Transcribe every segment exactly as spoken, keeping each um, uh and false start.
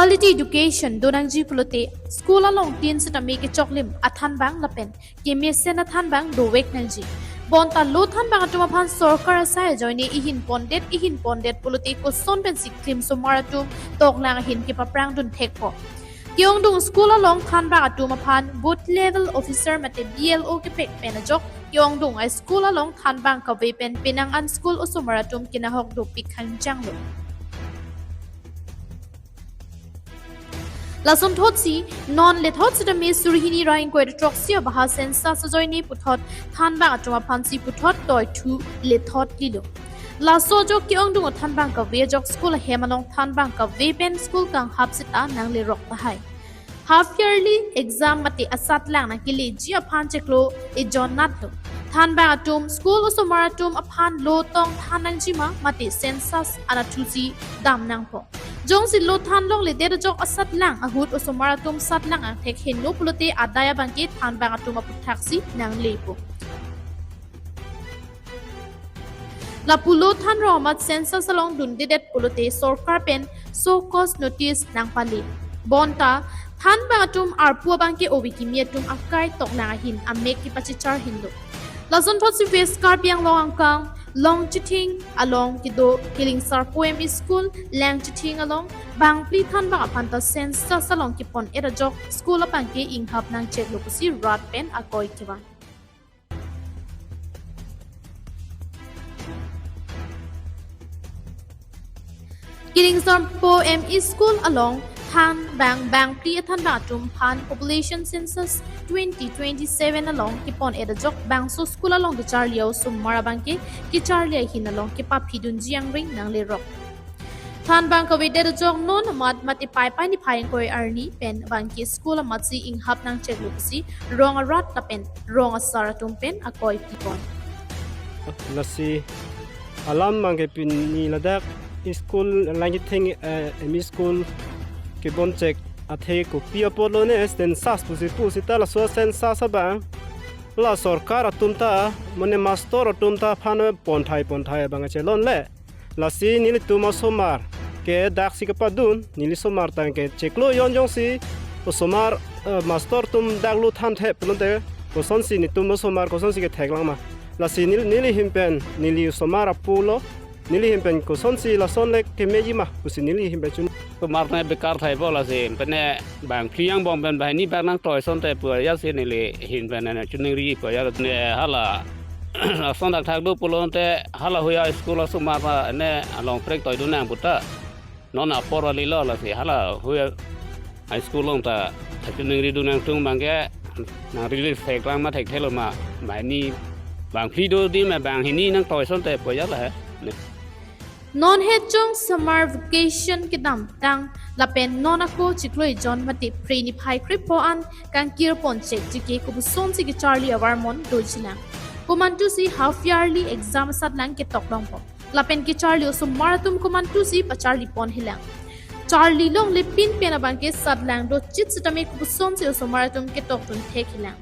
Quality education donangji pulote school along tin sitame kechoklim athanbang lapen kemesen athanbang dovek nangji. Bonta lo thanbang atum aphan sorkar asai ajoine ihin pondet ihin pondet pulote koson pensi klim osomar atum toklang ahin kepaphrang dun thekpo. Ke-ongdung school along thanbang atum aphan booth level officer mate B L O kepek pen ajok ke-ongdung a school along thanbang kave pen penang an school osomar atum kenahok dopik hangjanglo. Lason thotsi non lethot sitame suri hini ra ingkoi ra throksi abaha census ajoine puthot thanbang atum aphansi puthot toithu lethot lilo. Laso ajok ke-ongdung thanbang kave ajok school ahem along thanbang kave pen school kanghap sita nanglerok tahai. Half yearly exam mate asatlang nangkeleji aphan chiklo ejon natlo. Thanbang atum school osomar atum aphan lo tong than nangjima mate census anatthusi dam nangpo. Jongsi lo than longledet ajok asatlang ahut osomar atum satlang angthek henlo pulote adai abangke thanbang atum aphuthaksi nanglepo. Lapulo than rong amat census along dundedet pulote sorkar pen show cause notice nangpale. Bonta thanbang atum arpu abangke ove kimi atum akai toklang ahin amek kepachichar henlo. Lason thotsi West Karbi Anglong angkang Longchithing along kedo Killing Sarpo M E School, Langchithing along bangphli thanbang aphanta census along kepon-et ajok school abangke inghap nangcheklo pusi rat pen akoi kevan. Killing Sarpo M E School along thanbang bangphli athanbang atum aphan population census twenty twenty-seven along kepon-et ajok bangso school along kecharli osomar abangke kecharli ahin along kepaphidunji angring nanglerok. Thanbang kavedet ajok non amat mate Paipai niphai ingkoi arni pen abangke school amatsi inghap nangcheklo pusi rong arat lapen rong asar atum pen akoi pipon. Lasi alam abangke pini ladak school Langchithing, eh, M E school kebonchek athe kopi apotlo ne census pusi pu sita laso census abang la sorkar atum ta mane master atum ta aphan ponthai ponthai abang chelongle. Lasi nelitum osomar ke daksi kepadun, neli osomar tangke chiklo ejon jongsi osomar, eh, master atum dak lo thanthe pulote kosonsi netum osomar kosonsi ketheklang ma. Lasi neli, neli ahin pen, neli osomar apulo, neli ahin pen kosonsi lason le kemeji ma pusi neli ahin pen chun. Osomar ne bekar thaipo lasi, pene bangphli angbong pen banghini bak nangtoi asonte pu ajatsi neli ahin pen ne chuningri pu ajat ne hala ason thakthak do pulote hala huya school osomar ne along prek toidun nang puta. Non apor alilo lasi hala huya high school along ta chuningri dun nangtung abangke nang release theklang ma thekthelo ma banghini bangphli do di ma banghini nangtoi asonte pu ajat la he. Ne. Non hechong summer vacation kedamtang lapen non ako chiklo ejon mate Phre niphai krepho an kangkir ponchek jike kopusonsi kecharli avarmon dojilang. Komantusi half yearly exam asatlang ketoklongpo. Lapen kecharli osomar atum komantusi pacharli pon helang. Charli longle pin pen abangke satlang dochit sitame kopusonsi osomar atum ketoktun thek helang.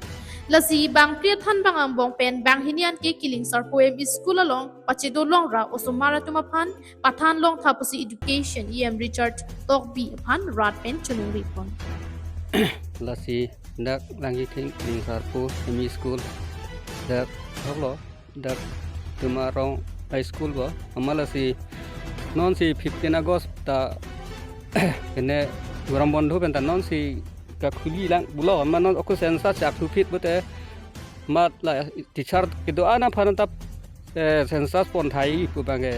Lasi bangphli athanbang angbong pen banghini anke Killing Sarpo M E School along pachedo longra osomar atum aphan pathan longtha pusi Education E M Richard Tokbi aphan rat pen chuningri pon. Lasi dak Langchithing Killing Sarpo M E School dak thoklo dak Tumar Rong High School bo. Amat lasi nonsi fifteen August ta kene Garam Bandhu pen ta nonsi kakhuli lang pulo amat non ako census chak thu phit pute amat la teacher kedo-an aphan ta, eh, census ponthai pu abangke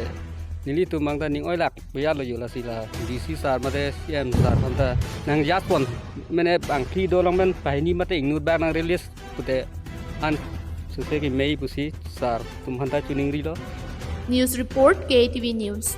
nelitum abang ta ning oilak bia lo yo lasi la D C sir mate C M sir aphan ta nang jat pon mane bangphli dolong pen banghini mate ingnut bak nang release pute an suse kemei pusi sir atum aphan ta chuningrilo. News report K T V News.